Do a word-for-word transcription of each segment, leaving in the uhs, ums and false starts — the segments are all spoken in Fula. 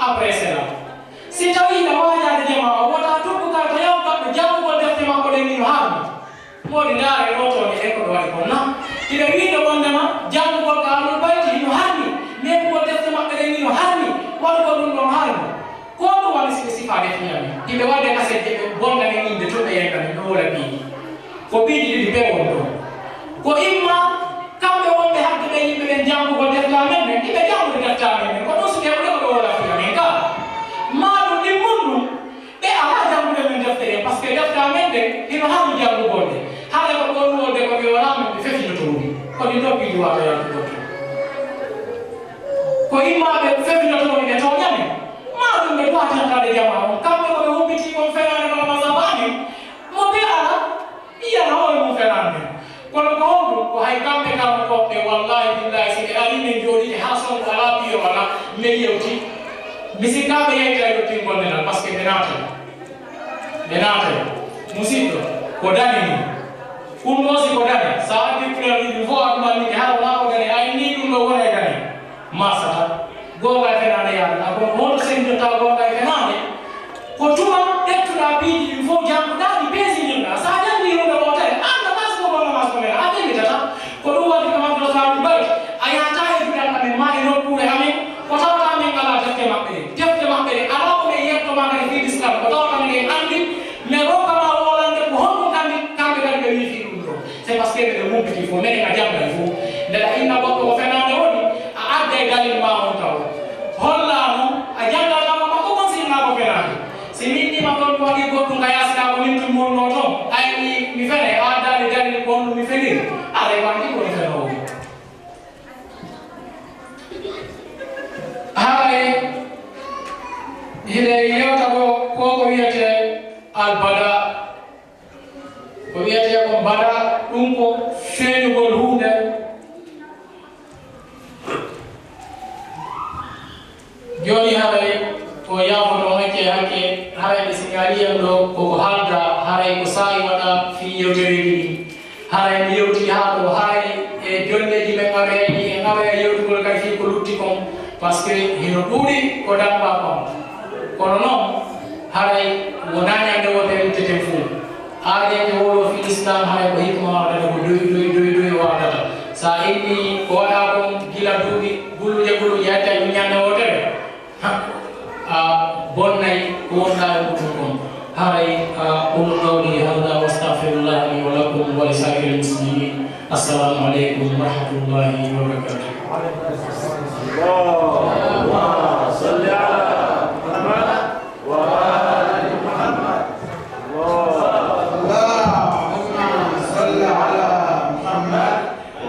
Après cela, si tawii hiɗa waajaade jamaa o, wota tokku kala to yaw goɗɗo janngugol defte makko ɗen hino haani. Moodi ndaare ɗo toone ɗen ko ɓe waɗi kon na. Hiɗa wiide wondema janngugol ka Ahlul Bayti hino haani, meemugol defte maɓɓe ɗen hino haani, waɗugol ɗum ɗon haani. Ko ɗum woni si ɓe sifaa defte amen. Hiɓe waɗde kaset ɓe bonnda men innde tun ɓe yeyna men ɗo wala piiji. Ko piiji ɗiɗi ɓe woni ɗon. Ko imma kamɓe wonɓe haɗde ɓe yimɓe ɓen janngugol defte amen ɗen, hiɓe janngude defte amen ɗen. Ko ɗum si ɓe woni ko ɓe wala fii amen ka. Maa ɗum ɗimmun ɗum, ɓe alaa janngude men defte ɗen, parce que defte amen ɗen, hino haani janngugol ɗe. Haray ko ɗon wonde ko ɓe wala men, ɓe fefinoto ɗum. Ko ɗin ɗo piiji wata yaltugol ɗum. Ko imma ɓe fefinoto ɗum, ɓe tooña men. Maa ɗum ɓe duwa tantaade jamaa on. Kamɓe ko ɓe humpiti kon fenaande ɗon mazhaba amen. Mo ɓe ala, iyana hoore mum fenaande. Kono ko honɗum? Ko hay kamɓe kam ko ɓe, wallahi billahi, si ɓe ari men jooɗiiɓe haa sonko alaa, piyo alaa, men yewti. Mi sikkaa ɓe yewta e yottingol men tan, parce que ɓe naatay. Ɓe naatay. Musidɗo, ko dane ni. Ɗum ɗoo si ko dane, so a addi couleur ɗiɗi fof, a ɗumanike, hara wonaa ko dane, a inni ɗum ɗo wona e dane. Masata. Goonga e fenaande yaade. A ko honto senndirta goonga e fenaande? Ko tuma ƴettuɗaa piiji ɗin fof, jannguɗaa ɗi, peesindirɗaa. So a janngii huunde wootere, a anndataa si ko goonga maa si ko nena, a fellitataa. Ko ɗum waɗi ko Abdul Karim Bay, a yahataa e duɗal amen maa e nokkuure amen, ko tawata men alaa defte maɓɓe ɗen. Defte maɓɓe ɗen, alaa ko men yetto maa kadi fii Lislaam, ko tawata men en anndi, men rokka maa wolande ko honɗum kandi, kamɓe kadi ɓe wi'i fii ɗum ɗoo. C'est parce que ɓe humpiti fof, menen a janngaay fof. Nde ɗa inna goɗɗo ko fenaande woni, a adday dalil maa on taw. Hollaa non, a janngal maa makko kon si innaa ko fenaande. Si mi innii ma ɗon ko waɗi goɗɗum ka yaasi ɗaa ko min tun monnoo ton, a inni mi fenay, a addaali dalil ko honɗum mi feniri. Aray ko anndi ko mi fenoowo. Haray hiɗen yewta ko, ko ko wiyetee albada. Ko wiyetee ko bada, ɗum ko feeñugol huunde. Jooni haray ko yaafoto hakke hakke, haray ɓe signali en ɗo koko haalda, haray ko saa'i waɗa fii yewtereeji ɗin. Haray mi yewti haa ɗo, haray e jonneeji men aroyay ɗi, en aroya yewtugol kadi fii ko lutti kon, parce que hino ɗuuɗi ko dammba kon. Kono non, haray wonaa ñande wootere lutteten fow. Aadeejo wowlo fii Islaam, haray ko hikma waɗata ko doy, doy, doy, doy waɗata. Sa inni ko waɗa kon gila duuɓi gulluuje, gulluuje, yetta ɗum ñande wootere. Ha, a bonnay ko wonɗaa e muɗum kon. Haray, a, أقول قولي هذا وأستغفر الله لي ولكم ولسائر المسلمين. السلام عليكم ورحمة الله وبركاته. اللهم صل على محمد وآل محمد. اللهم صل على محمد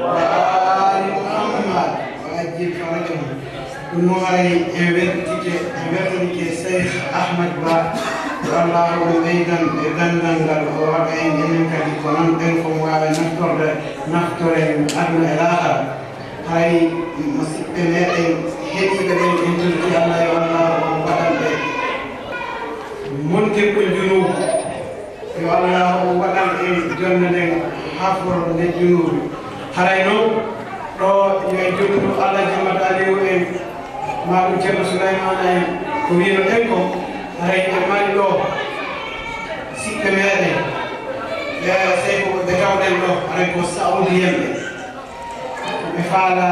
وآل محمد وعجل فرجهم. Ɗum noon haray en weltike, en weltanike Cheikh Ahmad Ba, yo Allaahu o ɓeydan e ganndal ngal, o waɗa en enen kadi ko nanɗen ko mo waawi naftorde, naftoren aduna e laakara. Hay musidɓe meɗen heɗiiɓe ɓen, en torki Allah yo Allah o waɗan ɓe montirɓe junuubu. Yo Allah o waɗan en jonnde nden haforde junuubu. Haray non ɗo yo en jonndu Alhaji Mamadou Aliou en, maa ɗum Ceerno Souleymane en, ko wiyno ɗen ko, haray en mari ɗo siɓɓe meɗen. Ɓe sey ko ɓe tawɗen ɗo, haray ko Saoudien ɓe. Ɓe faala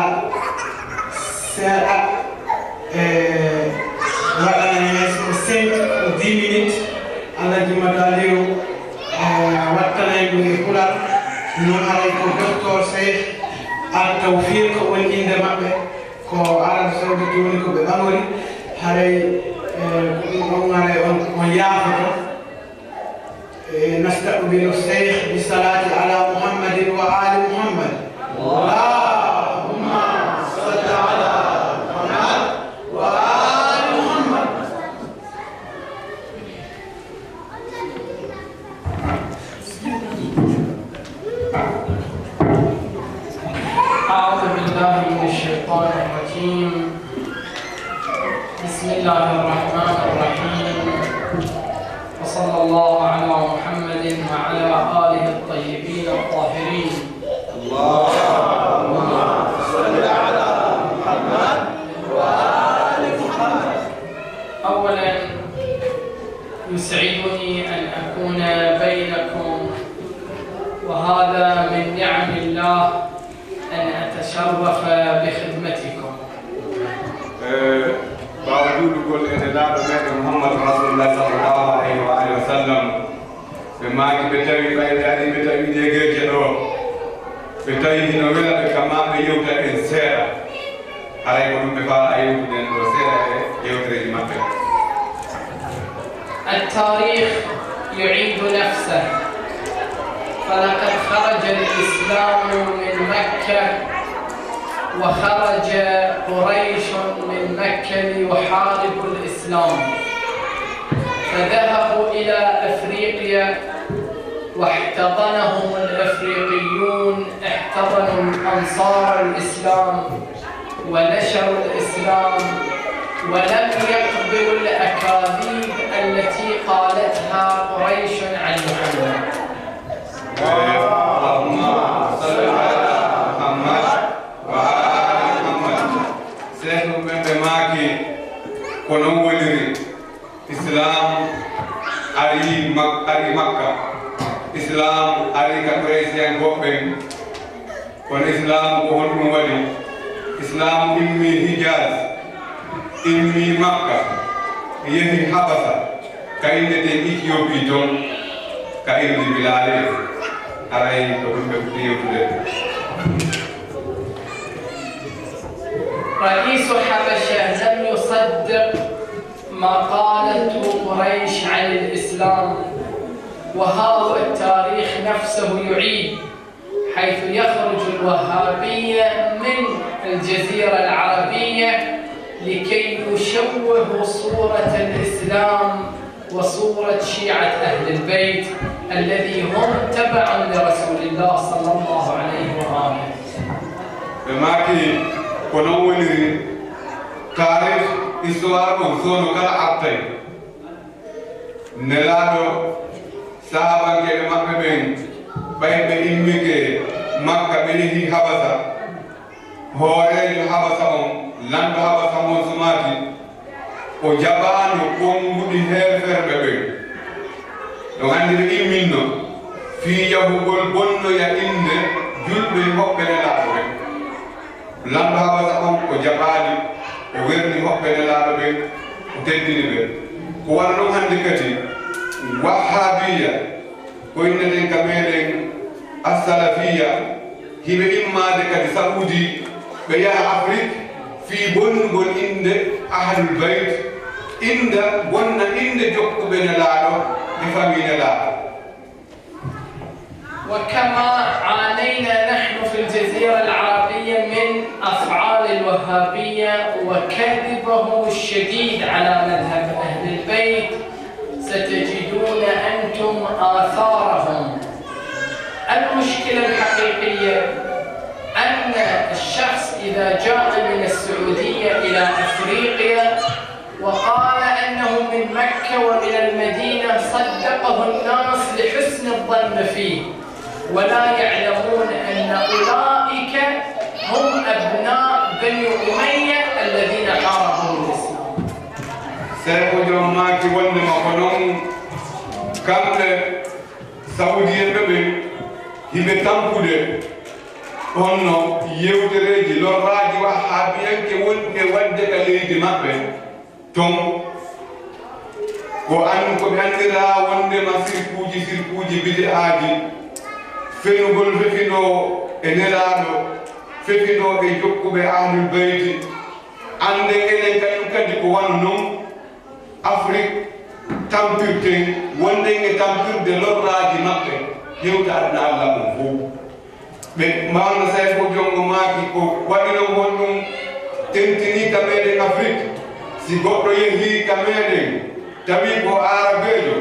seeɗa, e, waɗana en ko cinq ou dix minutes, Alhaji Mamadou Aliou, e, wattanay ɗum e Pulaar. Noon haray ko Docteur Cheikh Al Tawfiq woni innde maɓɓe, ko Arabie Saoudite woni ko ɓe ɓamori. Haray, e, ko ɗum ɗon haray on, on yaafoto. إيه، نستقبل الشيخ بالصلاة على محمد وآل محمد. اللهم صل على محمد وآل محمد. أعوذ بالله من الشيطان الرجيم. بسم الله الرحمن الرحيم. وصلى الله على محمد وعلى آله الطيبين الطاهرين. اللهم صل على محمد وآل محمد. يسعدني أن أكون بينكم، وهذا من نعم الله أن أتشرف بخدمتكم. Eh, ɓaawo juulugol e Nelaaɗo meɗen Muhammad Rasulullah sallallahu alayhi wa alihi wa sallam, ɓe maaki, ɓe tawi ɓayde ari, ɓe tawi degeeje ɗo, ɓe tawi hino wela ɓe, kama ɓe yewta en seeɗa. Haray ko ɗum ɓe faala yewtude en ɗo seeɗa e yewtereeji maɓɓe. التاريخ يعيد نفسه، فلقد خرج الإسلام من مكة، وخرج قريش من مكة ليحاربوا الإسلام، فذهبوا إلى أفريقيا، واحتضنهم الأفريقيون، احتضنوا أنصار الإسلام ونشروا الإسلام، ولم يقبلوا الأكاذيب التي قالتها قريش عن محمد. اللهم صل على محمد وعلى آل محمد. Seeɗa ɓe maaki, ko non woniri. Islam ari Mak-, ari Makka. Islam ari ka Quraysiyankooɓe ɓen. Kono Islam ko honɗum waɗi? Islam immi Hijaz, immi Makka, yehi Habasa, ka innetee Ethiopie ton, ka irdi Bilale. Haray ko ɗum ɓe fuɗɗi yewtude. رئيس حبشة لم يصدق ما قالته قريش عن الإسلام، وها هو التاريخ نفسه يعيد، حيث يخرج الوهابية من الجزيرة العربية لكي يشوهوا صورة الإسلام وصورة شيعة أهل البيت الذي هم تبع لرسول الله صلى الله عليه وآله. Ɓe maaki, ko non woniri taarih, histoire on, soono kala artay. Nelaaɗo, sahaabankeeɓe maɓɓe ɓen, ɓay ɓe immike Makka, ɓe yehi Habasa, hooreejo Habasa on, lanɗo Habasa on sumaaki, o jaɓaano konguɗi heeferɓe ɓen. Ɗon anndi ɓe imminno fii yahugol bonnoya innde julɓe hoɓɓe Nelaaɗo ɓen. Lanɗo Habasa on, o jaɓaali, o werni hoɓɓe Nelaaɗo ɓen, o teddini ɓe. Ko wano non hannde kadi, Wahhabiya, ko inneten ka meɗen As-Salafiyya, hiɓe immaade kadi Saudi, ɓe yaha Afrik, fii bonnugol innde Ahlul Bayt, innda bonna innde jokkuɓe Nelaaɗo e famii Nelaaɗo. وكما عانينا نحن في الجزيرة العربية من أفعال الوهابية وكذبهم الشديد على مذهب أهل البيت، ستجدون أنتم آثارهم. المشكلة الحقيقية أن الشخص إذا جاء من السعودية إلى أفريقيا وقال أنه من مكة ومن المدينة، صدقه الناس لحسن الظن فيه، ولا يعلمون أن أولئك هم أبناء بني أمية الذين حاربوا الإسلام. Seeko Jom maaki wonde ma ko non, kamɓe Saudiyeenɓe ɓen hiɓe tampude honno yewtereeji lorraaji wahhaabiyanke wonɗi e waɗde ka leydi maɓɓe ton. Ko an, ko ɓe anndiraa wondema sirkuuji, sirkuuji bidi'aaji, fenugol fefindoo e Nelaaɗo, fefindoo e jokkuɓe Ahlul Bayti. Annden enen kañum kadi ko wano non Afrik tampirten, wonɗen e tampirde lorraaji maɓɓe, yewta aduna Alla on fow. Ɓe mawnoo Seeko Jom maaki ko waɗi non honɗum tentinii ka meɗen Afrik. Si goɗɗo yehii ka meɗen, tawi ko aarabeejo,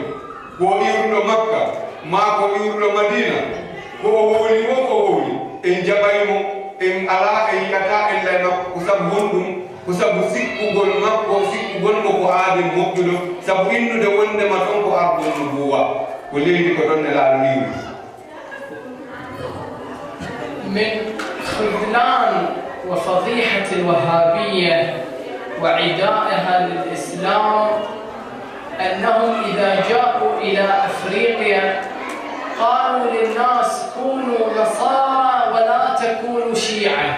ko iwruɗo Makka, maa ko iwruɗo Madiina, ko o wowli woo ko wowli, en jaɓay mo, en alaa, en yi'ataa ella e makko. Ko sabu honɗum? Ko sabu sikkugol makko, sikkugol mo ko aaden moƴƴuɗo, sabu innude wondema ton ko ardun nubuwa, ko leydi ko ton Nelaaɗo iwri. من خذلان وفضيحة الوهابية وعدائها للإسلام أنهم إذا جاءوا إلى أفريقيا قالوا للناس: "كونوا نصارى ولا تكونوا شيعة".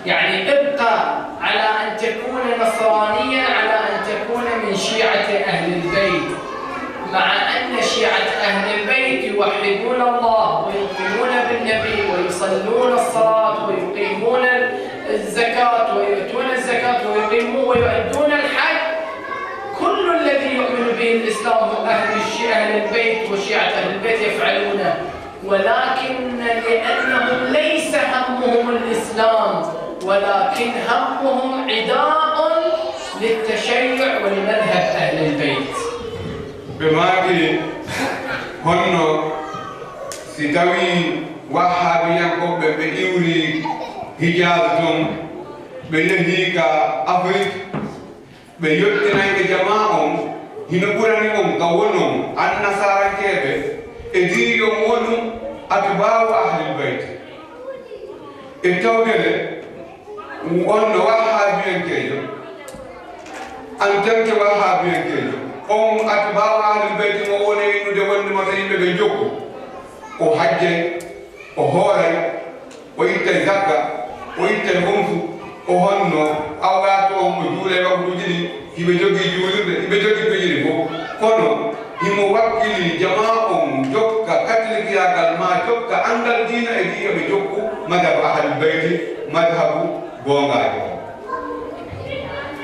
يعني ابقى على أن تكون نصرانيا، على أن تكون من شيعة أهل البيت، مع أن شيعة أهل البيت يوحدون الله ويؤمنون بالنبي ويصلون الصلاة ويقيمون الزكاة ويؤتون الزكاة ويقيمون ويؤدون الحج. كل الذي يؤمن به الإسلام أهل الشيعة، أهل البيت وشيعة أهل البيت يفعلونه، ولكن لأنهم ليس همهم الإسلام، ولكن همهم عداء للتشيع ولمذهب أهل البيت. Ɓe maaki, honno si tawii wahhaabiyankooɓe ɓe iwri Hijaaz ton, ɓe yehii ka Afrik, ɓe yottinayɓe jamaa on, hino ɓurani on ka wonon annasarankeeɓe e diiɗon wonu atbaawu ahlil bayti. E tawdere on no wahhaabiyankeejo, en tant que wahhaabiyankeejo, on atbaawu ahlil bayti mo woni innude wonde mo tawi ɓe ɓe jokku, o hajjay, o hooray, o ittay zakka, o ittay homsu, o honno awɗaato on, o juulay waktuuji ɗin, hiɓe jogii juulirde, hiɓe jogii pejiri fof. Kono himo wakkili jamaa on jokka katolikiyaagal, maa jokka anndal diina e diina ɓe jokku madhabu ahlul bayti, madhabu goongaajo on.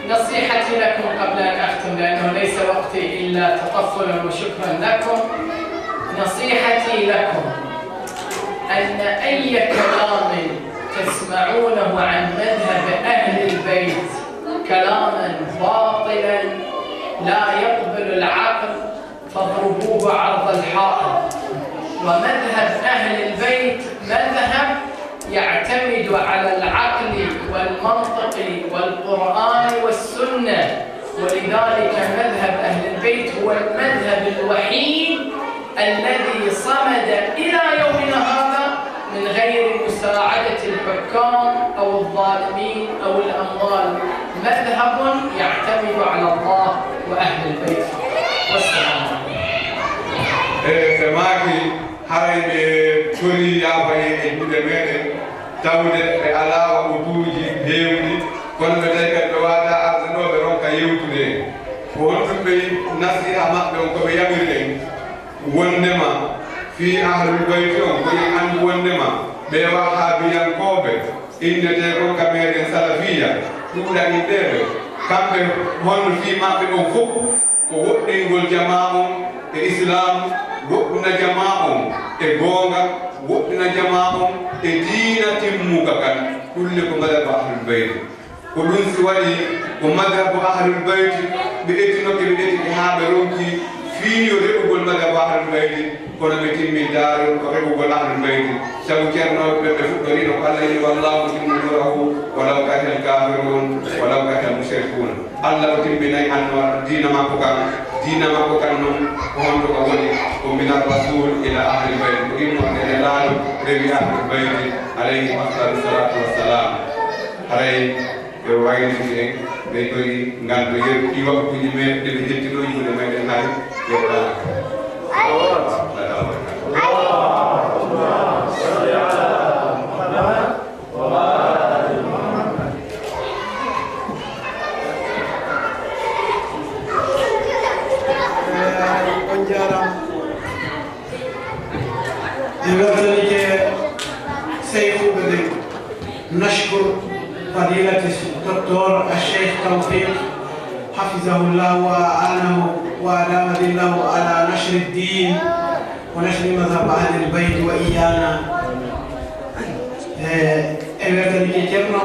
نصيحتي لكم قبل أن أختم، لأنه ليس وقتي إلا تطفلا وشكرا لكم، نصيحتي لكم أن أي كلام تسمعونه عن مذهب أهل البيت كلاما باطلا لا يقبل العقل فاضربوه عرض الحائط. ومذهب أهل البيت مذهب يعتمد على العقل والمنطق والقرآن والسنة، ولذلك مذهب أهل البيت هو المذهب الوحيد الذي صمد إلى يومنا هذا من غير مساعدة الحكام أو الظالمين أو الأموال، مذهب يعتمد على الله وأهل البيت. والسلام عليكم. E, ɓe maaki, haray ɓe tori yaafaye e juuɗe meɗen, tawde ɓe alaa waɗutuuji heewɗi, kono ɓe tawi kadi ɓe waawataa arde ɗo ɓe ronka yewtude en. Ko honɗum ɓe nasiha maɓɓe on, ko ɓe yamiri en? Wonndema fii ahlul bayti on, ko en anndu wonndema ɓee wahhaabiyankooɓe innetee kon ka meɗen salafiyya, ɗuuɗaniiɓe ɓe, kamɓe honno fii maɓɓe on fof ko woɗɗingol jamaa on e Islaam, woɗɗina jamaa on e goonga, woɗɗina jamaa on e diina timmuka kan, ɗum le ko madhab ahlul bayti. Ko ɗum si waɗi ko madhabu ahlul bayti, ɓe etinoke, ɓe etike haa ɓe ronki fii yo reɓugol madhabu ahlul bayti, kono ɓe timmintaare ko reɓugol ahlul bayti. Sabu ceernooɓe ɓe, ɓe fuɗɗoriino ko Allah wi'i: "Wallaahu mutimmu nuurahu walaw karihal kaafiruun, walaw karihal mushrikuun." Allah o timminay annoora diina makko kan. Diina makko kan non, ko honto ka woni? Ko minar rasul ila ahlil bayti, ko immoode Nelaaɗo rewi ahlul bayti, alayhim afdalu salatu wassalam. Haray ɓe wayniti en, ɓe tori ngal ɗo yeru ɗi waktuuji meɗen, ɗe ɓe ƴetti ɗo yimɓe meɗen hari, yeru ɗa. On njaaraama. En weltanike seykuuɓe ɓe. نشكر فضيلة الدكتور الشيخ توفيق حفظه الله وأعانه وأدام ظله على نشر الدين ونشر مذهب أهل البيت وإيانا. Eh, en weltanike Ceerno